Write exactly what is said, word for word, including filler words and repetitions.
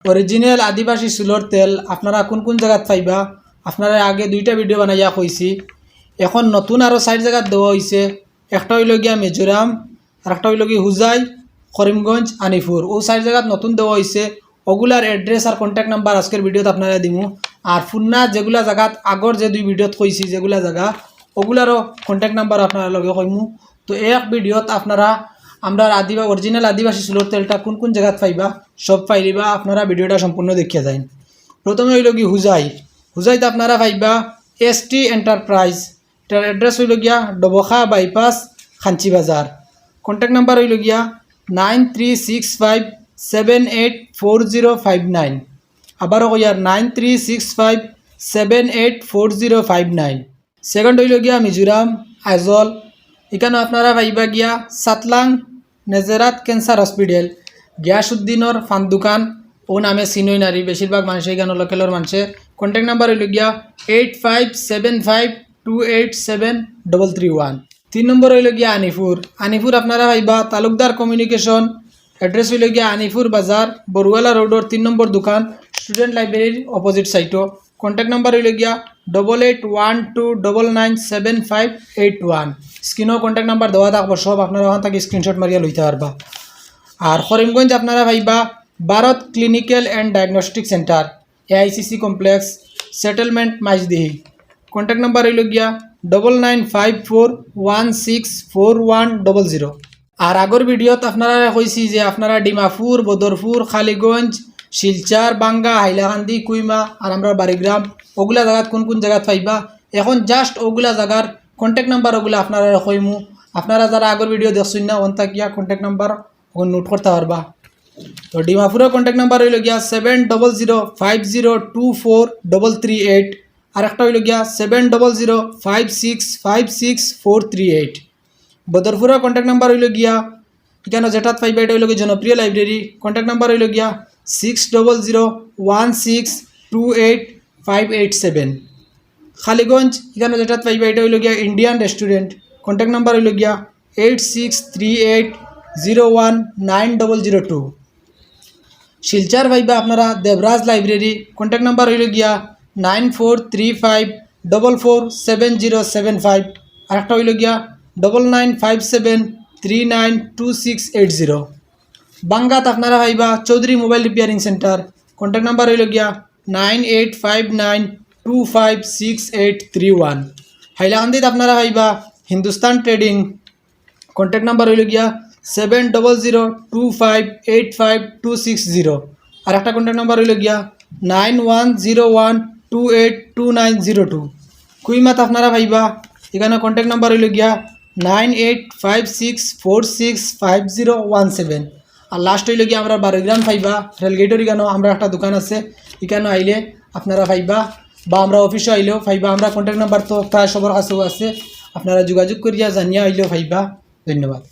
অরিজিনাল আদিবাসী চুলর তেল আপনারা কুন কুন জাগাত পাইবা? আপনারা আগে দুইটা ভিডিও বানাইয়া কইছি, এখন নতুন আরও চাইর জাগাত দেওয়া অইছে। একটা অইল গিয়া মিজোরাম, আর একটা অইল গিয়া হুজাই, করিমগঞ্জ, আনিপুর। অউ চাইর জাগাত নতুন দেওয়া অইছে। অগুলার অ্যাড্রেস আর কন্ট্যাক্ট নাম্বার আজকের ভিডিওত আপনারা দিমু। আর পুরনা যেগুলা জাগাত আগর যে দুই ভিডিওত কইছি যেগুলা জাগা, অগুলারও কন্ট্যাক্ট নাম্বার আপনারা লগে কইমু। তো এক ভিডিওত আপনারা আমরার আদিবা-, অরিজিনাল আদিবাসী চুলর তেলটা কুন কুন জাগাত পাইবা, সব পাইলিবা। আপনারা ভিডিওটা সম্পূর্ণ দেখিয়া যাইন। প্রথমে অইল গিয়া হুজাই, হুজাইত আপনারা পাইবা এসটি এন্টারপ্রাইজ, এটার অ্যাড্রেস অইল গিয়া ডবখা বাইপাস, কাঞ্চি বাজার। কন্ট্যাক্ট নাম্বার অইল গিয়া nine three six five seven eight four zero five nine. আবারও কইয়ার, nine three six five seven eight four zero five nine. Second oil গিয়া মিজোরাম, আইজল। ইখানো আপনারা পাইবা গিয়া সাতলাং নেজেরাত ক্যান্সার হসপিটাল, গিয়াসুদ্দিনর ফান দোকান, অউ নামে চিনইন আর বেশিরভাগ মানষে, ইখানো লোকালর মানষে। কন্ট্যাক্ট নাম্বার অইল গিয়া eight five seven five two eight seven double three one. তিন নম্বর অইল গিয়া আনিপুর। আনিপুর আপনারা পাইবা তালুকদার কমিউনিকেশন, অ্যাড্রেস অইল গিয়া আনিপুর বাজার, বড়ুয়ালা রোডর তিন নম্বর দোকান, স্টুডেন্ট লাইব্রেরির অপোজিট সাইডো। কন্ট্যাক্ট নাম্বার অইল গিয়া double eight one two double nine seven five eight one. স্ক্রিনো কন্ট্যাক্ট নাম্বার দেওয়া থাকবো সব, আপনারা ওখান থাকি স্ক্রিনশট মারিয়া লইতা পারবা। আর করিমগঞ্জ আপনারা পাইবা Bharat clinical and diagnostic centre, AICC complex, settlement Maijdihi. Contact number অইল গিয়া double nine five four one six four one double zero. আর আগর ভিডিওত আপনারারে কইছি যে আপনারা ডিমাপুর, বদরপুর, কালীগঞ্জ, শিলচর, বাঙ্গা, হাইলাকান্দি, কুইমা আর আমরার বাড়িগ্রাম, অগুলা জাগাত কুন কুন জাগাত পাইবা। এখন just অগুলা জাগার কন্ট্যাক্ট নাম্বার অগুলা আপনারারে কইমু। আপনারা যারা আগর ভিডিও দেখছইন না, অন থাকিয়া কন্ট্যাক্ট নাম্বার অখন নোট করতা পারবা। তো ডিমাপুরর কন্ট্যাক্ট নাম্বার অইল গিয়া seven double zero five zero two four double three eight, আর একটা অইল গিয়া seven double zero five six five six four three eight. বদরপুরর কন্ট্যাক্ট নাম্বার অইল গিয়া, ইখানো যেটাত পাইবা, এটা অইল গিয়া জনপ্রিয় লাইব্রেরি, কন্ট্যাক্ট নাম্বার অইল গিয়া six double zero one six two eight five eight seven. Kaliganj, ইখানো যেটাত পাইবা, এটা অইল গিয়া ইন্ডিয়ান রেস্টুরেন্ট, কন্ট্যাক্ট নাম্বার অইল গিয়া eight six three eight zero one nine double zero two. Silchar পাইবা আপনারা দেবরাজ লাইব্রেরি, কন্ট্যাক্ট নাম্বার অইল গিয়া nine four three five double four seven zero seven five, আর একটা অইল গিয়া double nine five seven three nine two six eight zero. বাঙ্গাত আপনারা পাইবা Chowdhury mobile repairing centre, contact number অইল গিয়া nine eight five nine two five six eight three one. হাইলাকান্দিত আপনারা পাইবা হিন্দুস্তান ট্রেডিং, কন্ট্যাক্ট নাম্বার অইল গিয়া seven double zero two five eight five two six zero, আর একটা কন্ট্যাক্ট নাম্বার অইল গিয়া nine one zero one two eight two nine zero two. কুইমাত আপনারা পাইবা, ইখানো কন্ট্যাক্ট নাম্বার অইল গিয়া nine eight five six four six five zero one seven. আর লাস্ট অইল গিয়া আমরার বারোইগ্রাম পাইবা, রেলগেটর ইখানো আমরার একটা দোকান আছে, ইখানো আইলে আপনারা পাইবা, বা আমরার অফিসো আইলেও পাইবা। আমরার কন্ট্যাক্ট নাম্বার তো প্রায় সবর কাছেউ আছে, আপনারা যোগাযোগ করিয়া জানিয়া আইলেও পাইবা। ধন্যবাদ।